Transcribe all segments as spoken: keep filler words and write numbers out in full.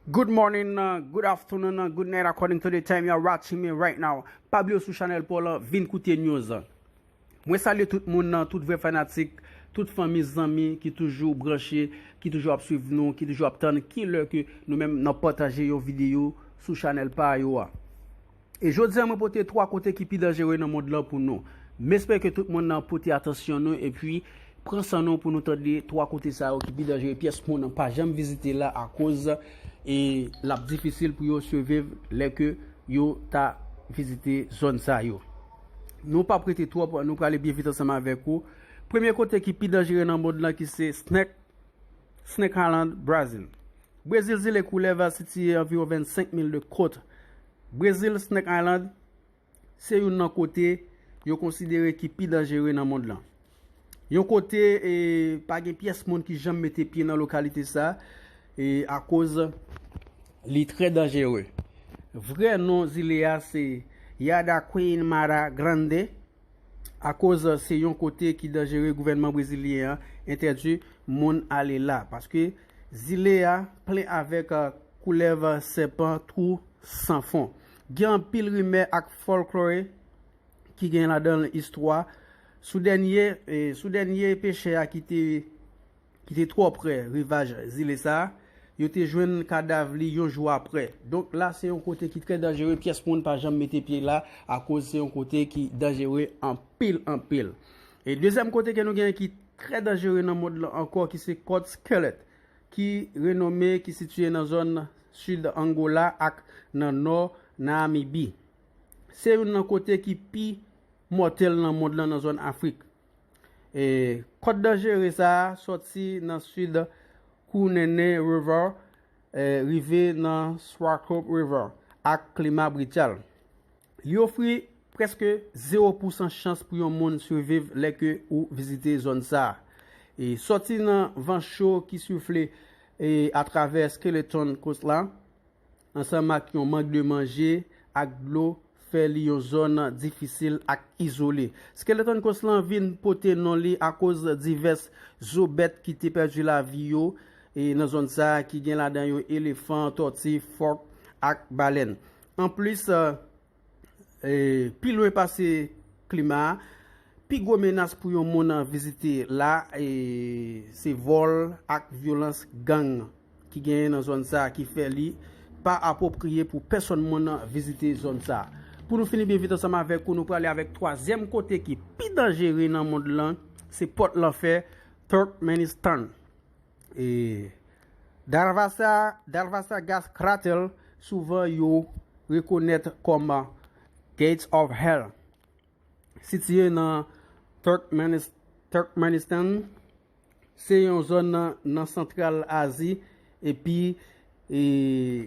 Good morning, uh, good afternoon, uh, good night, according to the time you are watching me right now. Pa bliye sou chanèl pa w lan, vin koute news. Mwen salye tout moun nan, tout vrè fanatik, tout fanmi, zanmi ki toujou branche, ki toujou ap swiv nou, ki toujou ap tann ki lè ke nou menm n ap pataje yon videyo sou chanèl pa yo a. E jodi a, mwen pote twa kote ki pi danjere nan mond lan pou nou. M espere ke tout moun nan pote atansyon nou epi pran san nou pou nou tande twa kote sa yo ki pi danjere, pyès moun pa janm vizite la akoz e l ap difisil pou yo siviv lè ke yo ta vizite zòn sa yo. Nou p ap rete twòp, nou prale byen vit ansanm avèk ou. Premye kote ki pi danjere nan mond lan ki se Snake, Snake Island, Brazil. Brezil, zile koulèv a sitiye anviwon vennsenk mil de kot. Brezil, Snake Island, se youn nan kote yo konsidere ki pi danjere nan mond lan. Yon kote e pa gen pyès moun ki janm mete pye nan lokalite sa e akoz li trè danjere. Vrè non zile a se Yada Queen Mara Grande. Akoz se yon kote ki danjere, gouvènman brezilyen an entèdi moun ale la paske zile a plen avèk koulèv, sèpan, twou san fon. Gen anpil rimè ak fòlklore ki gen ladan l istwa sou dènye, e, sou dènye pechè a ki te, ki te twò prè rivaj zile sa a. Yo te jwenn kadav li yon jou aprè. Donk la se yon kote ki trè danjere, pyès moun pa janm mete pye la akoz se yon kote ki danjere anpil, anpil. E dezyèm kote ke nou gen ki trè danjere nan mond lan ankò ki se Kòt Skelet ki renome, ki sitiye nan zòn sid Angola ak nan nò Namibi. Se youn nan kote ki pi mòtèl nan mond lan nan zòn Afrik. E, kòt danjere sa a sòti nan sid Cunene River, e, rive nan Swakop River ak klima brital. Li ofri prèske zewo pousan chans pou yon moun siviv lè ke ou vizite zòn sa a. E sòti nan van cho ki soufle e atravè Skeleton Coast la, ansanm ak yon mank de manje ak dlo, fè li yon zòn difisil ak izole. Skeleton Coast lan vin pote non li akoz divès zo bèt ki te pèdi lavi yo e nan zòn sa a, ki gen ladan yo elefan, tòti, fòk ak balèn. Anplis, e, pi lwen pase klima a, pi gwo menas pou yon moun vizite la e se vòl ak vyolans gang ki genyen nan zòn sa a ki fè li pa apwopriye pou pèsonn moun vizite zòn sa a. Pou nou fini byen vit ansanm avèk ou, nou prale avèk twazyèm kote ki pi danjere nan mond lan, se pòt lanfè, Turkmenistan. E Darvasa, Darvasa Gas Krater, souvan yo rekonèt kòm Gates of Hell, sitiye nan Turkmenis-, Turkmenistan. Se yon zòn nan, nan Santral Azi, epi e,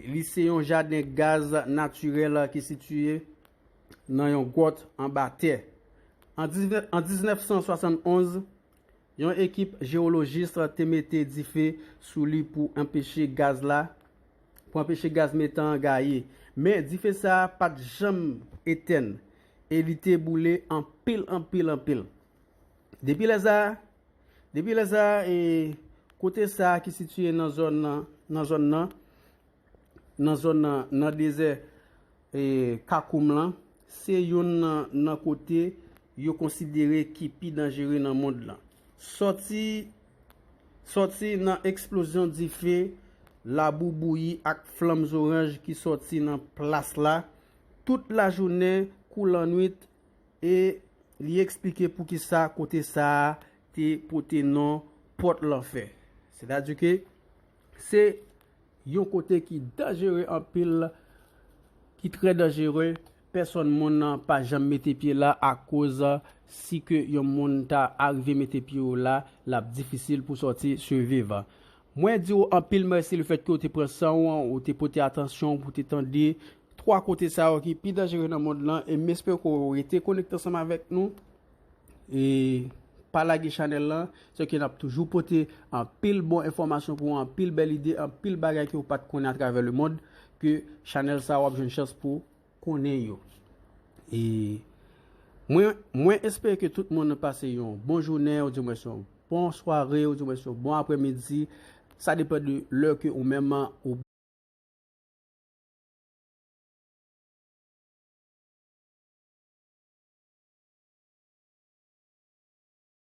li se yon jaden gaz natirèl ki sitiye nan yon gwòt anba tè. An diznèf, an diznèf san swasann onz, yon ekip jewolojis te mete dife sou li pou anpeche gaz la, pou anpeche gaz metan an gaye. Men dife sa a pa t janm etèn e li te boule anpil, anpil, anpil. Depi lè sa a, depi lè sa a, e, kote sa a ki sitiye nan zòn nan, nan zòn nan, nan zòn nan, nan dezè, e, Kakoum lan, se youn nan, nan kote yo konsidere ki pi danjere nan mond lan. Sòti, sòti nan eksplozyon dife, labou bouyi ak flanm zoranj ki sòti nan plas la, tout lajounen kou lannwit, e li eksplike poukisa kote sa a te pote non Pòt Lanfè. Sètadi ke se yon kote ki danjere anpil, ki trè danjere. Pèsonn moun nan pa janm mete pye la akoz si ke yon moun ta arive mete pye w la, l ap difisil pou sòti siviv. Mwen di w anpil mèsi lefètke w te pran san w, ou te pote atansyon w pou te tande twa kote sa yo ki pi danjere nan mond lan, e m espere ke w rete konekte ansanm avèk nou. E pa lage chanèl lan, se ke n ap toujou pote anpil bon enfòmasyon pou w, anpil bèl ide, anpil bagay ke w pa t konnen atravè lemond, ke chanèl sa w ap jwenn chans pou konnen yo. E mwen, mwen espere ke tout moun pase yon bon jounen, ou di mwen se yon bon sware, ou di mwen se yon bon aprèmidi. Sa depann de lè ke ou menm ou